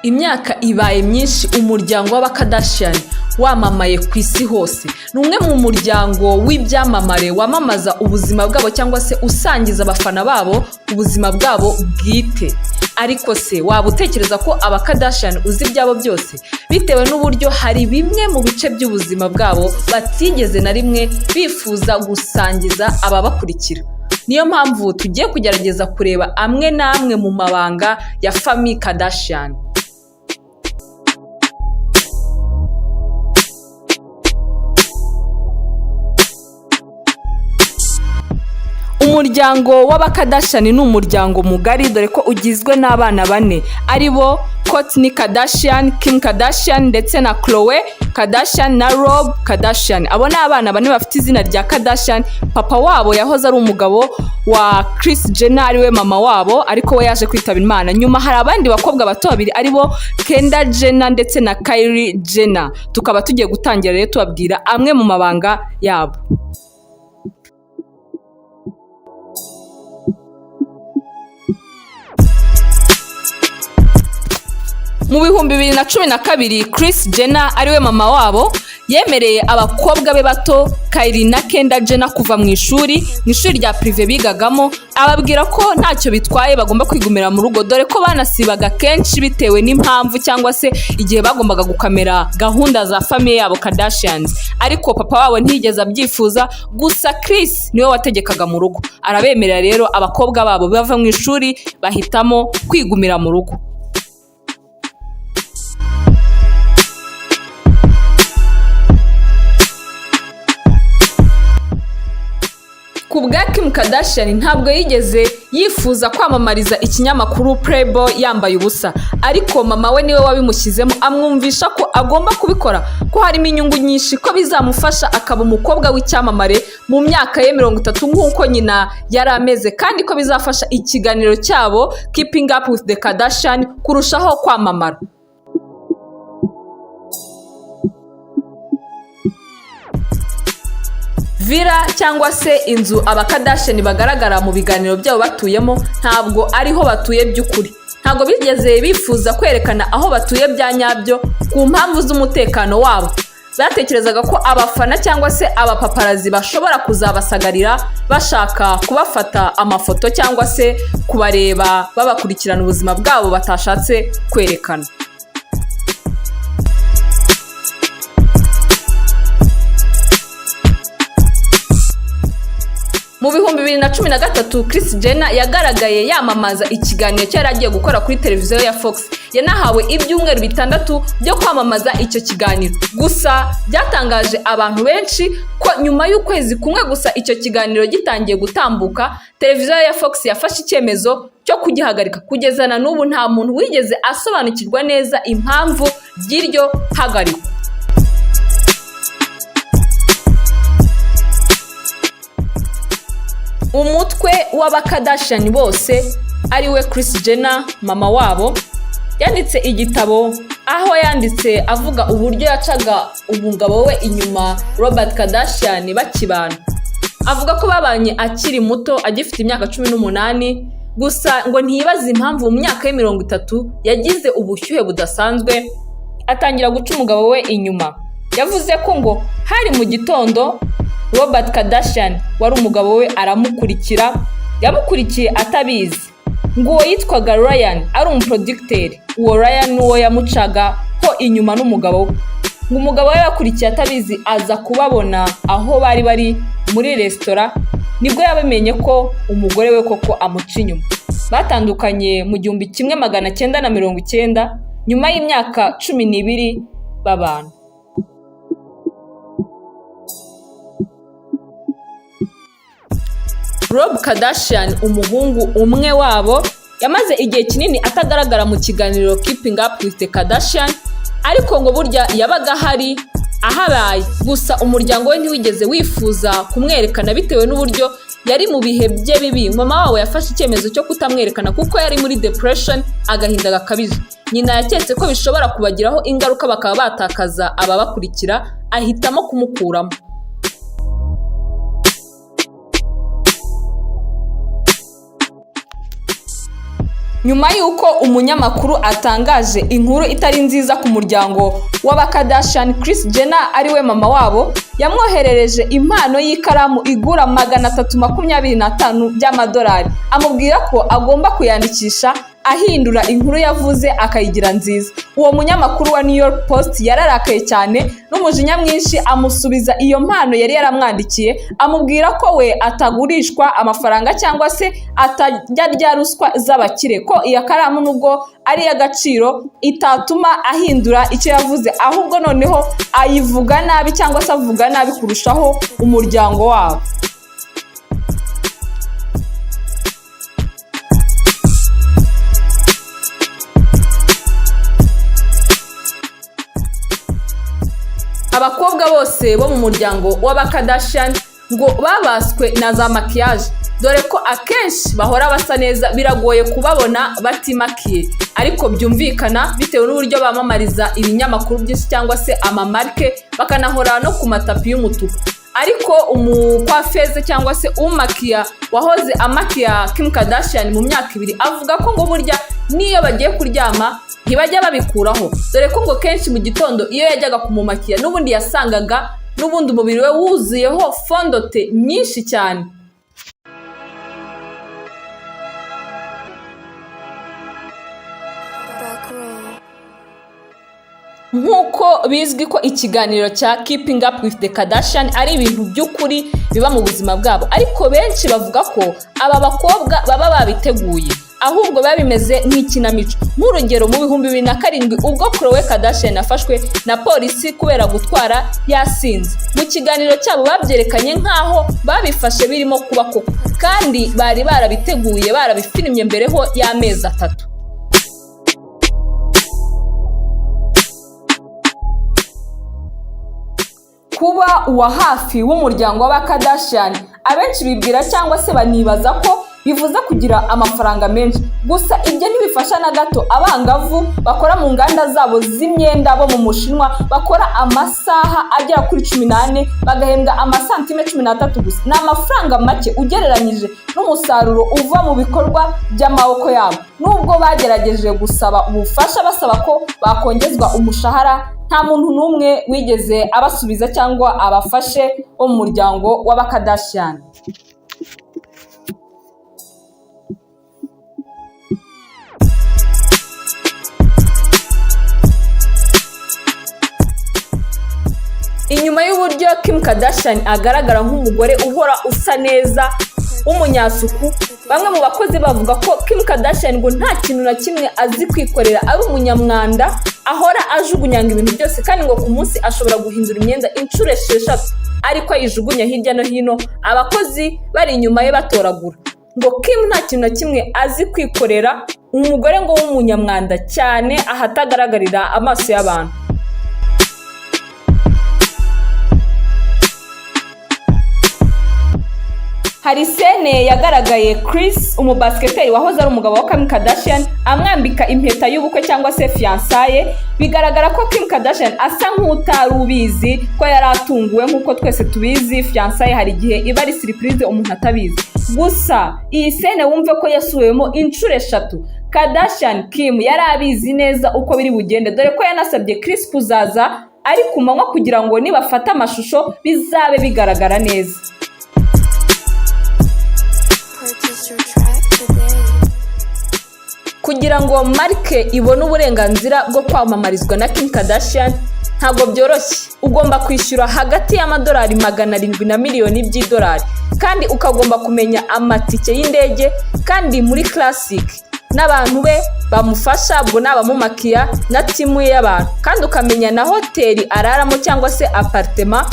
Imyaka ibaye myinshi umuryango w'Abakardashian wamamaye ku isi hose. Ni umwe mu muryango w'ibyamamare wamamaza ubuzima bwabo cyangwa se usangiza abafana babo ubuzima bwabo bwite. Ariko se waba utekereza ko Abakardashian uzi ibyabo byose? Bitewe n'uburyo hari bimwe mu bice by'ubuzima bwabo batigeze na rimwe bifuza gusangiza ababakurikira. Niyo mpamvu tugiye kugerageza kureba amwe n'amwe mu mabanga ya famille Kardashian. Umuryango w'Abakardashian ni umuryango mugari, dore ko ugizwe n'abana bane, ari bo Kourtney Kardashian, Kim Kardashian ndetse na Khloe Kardashian na Rob Kardashian. Abo ni abana bane bafite izina rya Kardashian. Papa wabo yahoze ari umugabo wa Kris Jenner, ariwe mama wabo, ariko we yaje kwitaba Imana. Nyuma hari abandi bakobwa bato babiri, ari bo Kendall Jenner ndetse na Kylie Jenner. Tukaba tugiye gutangira rero tubabwira amwe mu mabanga yabo. Mu 2012, Kris Jenner, ariwe mama wabo, yemereye abakobwa be bato Kylie na Kendall Jenner kuva mu ishuri rya privé bigagamo, ababwira ko ntacyo bitwaye, bagomba kwigumira mu rugo, dore ko banasibaga kenshi bitewe n'impamvu cyangwa se igihe bagombaga gukamera gahunda za famille yabo Kardashians. Ariko papa wabo ntiyigeze abyifuza, gusa Kris niwe wategekaga mu rugo. Arabemerera rero, abakobwa babo bava mu ishuri bahitamo kwigumira mu rugo. Ku bwa Kim Kardashian, ntabwo yigeze yifuza kwamamariza ikinyamakuru Playboy yambaye ubusa, ariko mama we niwe wabimushyizemo, amwumvisha ko agomba kubikora, ko harimo inyungu nyinshi, ko bizamufasha akaba umukobwa w'icyamamare mu myaka ye 30 nk'uko nyina yari ameze, kandi ko bizafasha ikiganiro cyabo Keeping Up with the Kardashian kurushaho kwamamara. Villa cyangwa se inzu Abakardashian bagaragara mu biganiro byabo batuyemo ntabwo ariho batuye by'ukuri. Ntabwo bigeze bifuza kwerekana aho batuye bya nyabyo ku mpamvu z'umutekano wabo. Batekerezaga ko abafana cyangwa se abapaparazzi bashobora kuzabasagarira bashaka kubafata amafoto cyangwa se kubareba babakurikirana ubuzima bwabo batashatse kwerekana. Mu 2013, Kris Jenner yagaragaye yamamaza ikiganiro cyari agiye gukora kuri televiziyo ya Fox. Yanahawe ibyumweru 6 byo kwamamaza icyo kiganiro. Gusa byatangaje abantu benshi ko nyuma y'ukwezi kumwe gusa icyo kiganiro gitangiye gutambuka, televiziyo ya Fox yafashe icyemezo cyo kugihagarika. Kugeza na n'ubu nta muntu wigeze asobanukirwa neza impamvu ry'iryo hagarikwa. Umutwe w'Abakardashian bose, ariwe Kris Jenner mama wabo, yanditse igitabo aho yanditse avuga uburyo yacaga umugabo we inyuma, Robert Kardashian, bakibana. Avuga ko babanye akiri muto, agifite imyaka 18 gusa. Ngo ntiyibaze impamvu mu myaka ye 30 yagize ubushyuhe budasanzwe, atangira guca umugabo we inyuma. Yavuze ko ngo hari mu gitondo, Robert Kardashian wari umugabo we aramukurikira, yamukurikiye atabizi. Ngo uwo yitwaga Ryan, ari umuproducteur. Uwo Ryan n'uwo yamucaga ho inyuma n'umugabo we. Ngo umugabo we yakurikiye atabizi, aza kubabona aho bari bari muri resitora, nibwo yabamenye ko umugore we koko amuca inyuma. Batandukanye mu 1990 nyuma y'imyaka 12 babana. Rob Kardashian, umuhungu umwe wabo, yamaze igihe kinini atagaragara mu kiganiro Keeping Up with the Kardashian, ariko ngo burya yabaga ahari ahabaye. Gusa umuryango we ntiwigeze wifuza kumwerekana bitewe n'uburyo yari mu bihe bye bibi. Mama wabo yafashe icyemezo cyo kutamwerekana kuko yari muri depression, agahinda gakabije. Nyina yaketse ko bishobora kubagiraho ingaruka, bakaba batakaza ababakurikira, ahitamo kumukuramo. Nyuma y'uko umunyamakuru atangaje inkuru itari nziza ku muryango w'aba Kardashian, Kris Jenner ariwe mama wabo yamwoherereje impano y'ikaramu igura 325 by'amadolari, amubwira ko agomba kuyandikisha ahindura inkuru yavuze akayigira nziza. Uwo munyamakuru wa New York Post yararakaye cyane n'umujinya mwinshi, amusubiza iyo mpano yari yaramwandikiye, amubwira ko we atagurishwa amafaranga cyangwa se atajya arya ruswa z'abakire, ko iyo karamu nubwo ari iy'agaciro itatuma ahindura icyo yavuze, ahubwo noneho ayivuga nabi cyangwa se avuga nabi kurushaho umuryango wabo. Abakobwa bose bo mu muryango w'aba Kardashian ngo babaswe na za maquillage, dore ko akenshi bahora basa neza, biragoye kubabona batimakiye. Ariko byumvikana bitewe n'uburyo bamamariza ibinyamakuru byinshi cyangwa se amamarike, bakanahora no ku matapi y'umutuku. Ariko umukwafeze cyangwa se umakiya wahoze amakiya Kim Kardashian mu myaka 2 avuga ko ngo burya n'iyo bagiye kuryama ntibajya babikuraho, dore ko ngo kenshi mu gitondo iyo yajyaga kumumakiya n'ubundi yasangaga n'ubundi umubiri we wuzuyeho fond de teint nyinshi cyane. Back row. Nk'uko bizwi ko ikiganiro cya Keeping Up with the Kardashian ari ibintu by'ukuri biba mu buzima bwabo, ariko benshi bavuga ko aba bakobwa baba babiteguye, ahubwo biba bimeze nk'ikinamico. Nk'urugero, mu 2007 ubwo Khloe Kardashian afashwe na polisi kubera gutwara yasinze, mu kiganiro cyabo babyerekanye nk'aho babifashe birimo kuba koko, kandi bari barabiteguye, barabifirimye mbere ho y'amezi 3. Kuba uwa hafi w'umuryango w'aba Kardashian, abenshi bibwira cyangwa se banibaza ko bivuze kugira amafaranga menshi. Gusa ibyo ntibifasha na gato abangavu bakora mu nganda zabo z'imyenda bo mu Mushinwa, bakora amasaha agera kuri 14 bagahembwa amasantime 13 gusa. Ni amafaranga make ugereranyije n'umusaruro uva mu bikorwa by'amaboko yabo. Nubwo bagerageje gusaba ubufasha basaba ko bakongezwa umushahara, nta muntu n'umwe wigeze abasubiza cyangwa abafashe wo mu muryango w'aba Kardashian. Inyuma y'uburyo Kim Kardashian agaragara nk'umugore uhora usa neza w'umunyasuku, bamwe mu bakozi bavuga ko Kim Kardashian ngo nta kintu na kimwe azi kwikorera, ari umunyamwanda, ahora ajugunyanga ibintu byose, kandi ngo ku munsi ashobora guhindura imyenda inshuro 6 ariko ayijugunya hirya no hino, abakozi bari inyuma ye batoragura. Ngo Kim nta kintu na kimwe azi kwikorera, umugore ngo w'umunyamwanda cyane ahatagaragarira amaso y'abantu. Hari scène yagaragaye Kris, umubasiketeri wahoze ari umugabo wa Kim Kardashian, amwambika impeta y'ubukwe cyangwa se fiançailles. Bigaragara ko Kim Kardashian asa nk'utari ubizi, ko yari atunguwe. Nk'uko twese tubizi, fiançailles hari igihe iba ari surprise umuntu atabizi. Gusa iyi scène wumve ko yasubiwemo inshuro 3. Kardashian Kim yari abizi neza uko biri bugende, dore ko yanasabye Kris kuzaza ari ku manywa kugira ngo nibafata amashusho bizabe bigaragara neza. Purchase your track today. Kugira ngo marike ibone uburenganzira bwo kwamamarizwa na Kim Kardashian ntabwo byoroshye. Ugomba kwishyura hagati y'amadolari 700 na miliyoni by'idolari, kandi ukagomba kumenya amatike y'indege kandi muri classic, n'abantu be bamufasha, ubwo ni abamumakiya na team ye y'abantu, kandi ukamenya na hoteli araramo cyangwa se appartement,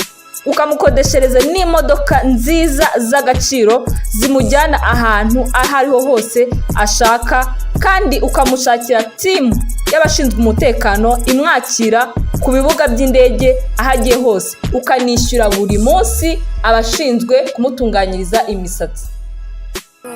ukamukodeshereza n'imodoka nziza z'agaciro zimujyana ahantu aho ariho hose ashaka, kandi ukamushakira team y'abashinzwe umutekano imwakira ku bibuga by'indege aho agiye hose, ukanishyura buri munsi abashinzwe kumutunganyiriza imisatsi. Row.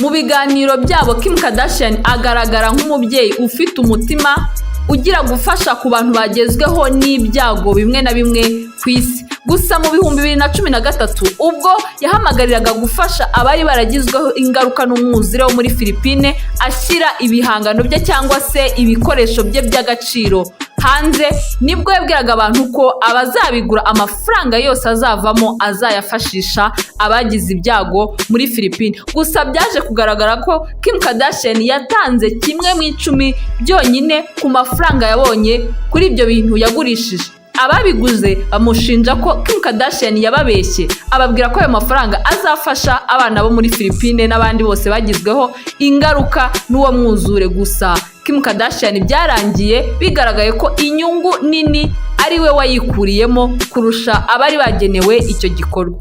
Mu biganiro byabo, Kim Kardashian agaragara nk'umubyeyi ufite umutima ugira gufasha ku bantu bagezweho n'ibyago bimwe na bimwe. ku isi. Gusa mu 2013, ubwo yahamagariraga gufasha abari baragizweho ingaruka n'umwuzure wo muri Filipine, ashyira ibihangano bye cyangwa se ibikoresho bye by'agaciro hanze, nibwo yabwiraga abantu ko abazabigura amafaranga yose azavamo azayafashisha abagize ibyago muri Filipine. Gusa byaje kugaragara ko Kim Kardashian yatanze 1/10 byonyine ku mafaranga yabonye kuri ibyo bintu yagurishije. Ababiguze bamushinja ko Kim Kardashian yababeshye, ababwira ko ayo mafaranga azafasha abana bo muri Filipine n'abandi bose bagizweho ingaruka n'uwo mwuzure. Gusa Kim Kardashian byarangiye bigaragaye ko inyungu nini ari we wayikuriyemo kurusha abari bagenewe icyo gikorwa.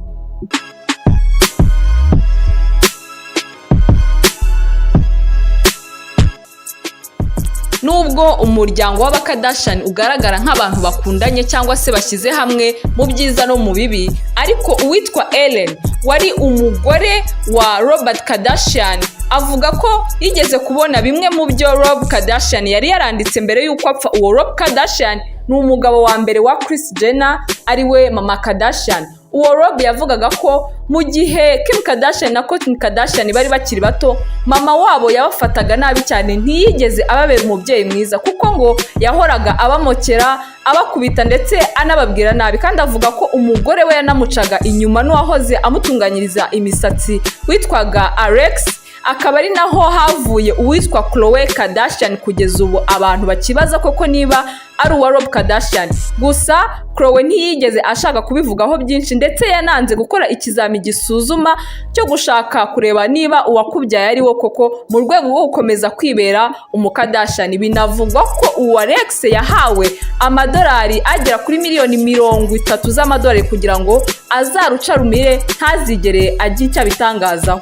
Nubwo umuryango w'Abakardashian ugaragara nk'abantu bakundanye cyangwa se bashyize hamwe mu byiza no mu bibi, ariko uwitwa Ellen wari umugore wa Robert Kardashian avuga ko yigeze kubona bimwe mu byo Rob Kardashian yari yaranditse mbere y'uko apfa. Uwo Rob Kardashian ni umugabo wa mbere wa Kris Jenner, ari we mama Kardashian. Uwo Rob yavugaga ko mu gihe Kim Kardashian na Kourtney Kardashian bari bakiri bato, mama wabo yabafataga nabi cyane, ntiyigeze ababera umubyeyi mwiza, kuko ngo yahoraga abamokera, abakubita ndetse anababwira nabi. Kandi avuga ko umugore we yanamucaga inyuma n'uwahoze amutunganyiriza imisatsi witwaga Alex, akaba ari naho havuye uwitwa Khloe Kardashian kugeza ubu abantu bakibaza koko niba ari uwa Rob Kardashian. Gusa Khloe ntiyigeze ashaka kubivugaho byinshi, ndetse yananze gukora ikizami gisuzuma cyo gushaka kureba niba uwakubyaye ari wo koko, mu rwego rwo gukomeza kwibera umukardashian. Binavugwa ko uwo Alex yahawe amadolari agera kuri miliyoni 30 z'amadolari kugira ngo azaruca rumire, ntazigere agira icyo abitangazaho.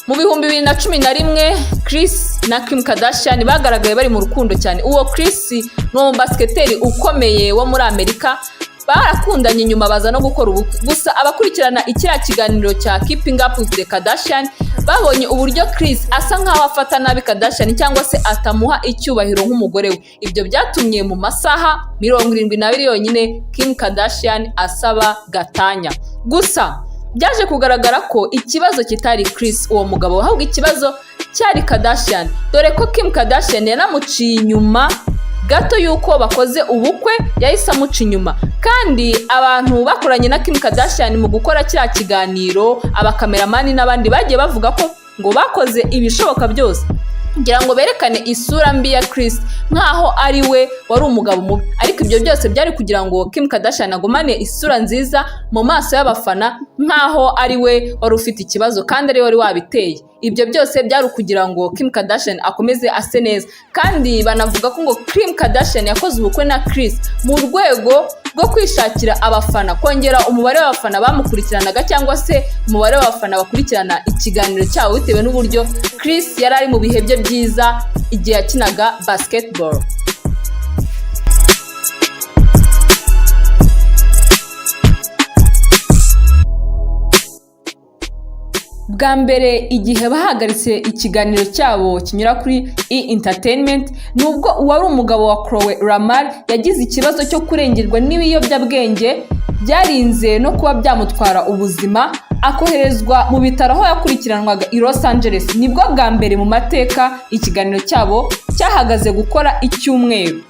Mu 2011, Kris na Kim Kardashian bagaragaye bari mu rukundo cyane. Uwo Kris ni umubasiketeri ukomeye wo muri Amerika, barakundanye nyuma baza no gukora ubukwe. Gusa abakurikirana ikiriya kiganiro cya Keeping Up with the Kardashian babonye uburyo Kris asa nkaho afata nabi Kardashian cyangwa se atamuha icyubahiro nk'umugore we. Ibyo byatumye mu masaha 72 yonyine Kim Kardashian asaba gatanya. Gusa byaje kugaragara ko ikibazo kitari Kris uwo mugabo, ahubwo ikibazo cyari Kardashian, dore ko Kim Kardashian yanamuciye inyuma gato y'uko bakoze ubukwe, yahise amuca inyuma. Kandi abantu bakoranye na Kim Kardashian mu gukora kiriya kiganiro, abakameramani n'abandi, bagiye bavuga ko ngo bakoze ibishoboka byose kugira ngo berekane isura mbi ya Kris nk'aho ari we wari umugabo mubi, ariko ibyo byose byari kugira ngo Kim Kardashian agumane isura nziza mu maso y'abafana nk'aho ari we wari ufite ikibazo kandi ari we wari wabiteye. Ibyo byose byari ukugira ngo Kim Kardashian akomeze ase neza. Kandi banavuga ko ngo Kim Kardashian yakoze ubukwe na Kris mu rwego rwo kwishakira abafana, kongera umubare w'abafana bamukurikiranaga cyangwa se umubare w'abafana bakurikirana ikiganiro cyabo, bitewe n'uburyo Kris yari ari mu bihe bye byiza igihe yakinaga basketball. Bwa mbere igihe bahagaritse ikiganiro cyabo kinyura kuri E Entertainment, nubwo uwari umugabo wa Khloe, Lamar, yagize ikibazo cyo kurengerwa n'ibiyobyabwenge byarinze no kuba byamutwara ubuzima, akoherezwa mu bitaro aho yakurikiranwaga i Los Angeles, nibwo bwa mbere mu mateka ikiganiro cyabo cyahagaze gukora icyumweru.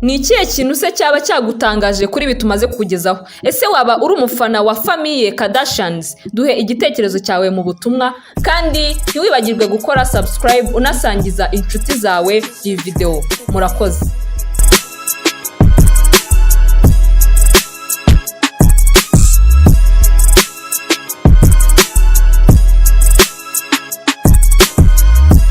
Ni ikihe kintu se cyaba cyagutangaje kuri ibi tumaze kukugezaho? Ese waba uri umufana wa famille Kardashians? Duhe igitekerezo cyawe mu butumwa, kandi ntiwibagirwe gukora subscribe unasangiza inshuti zawe iyi video. Murakoze.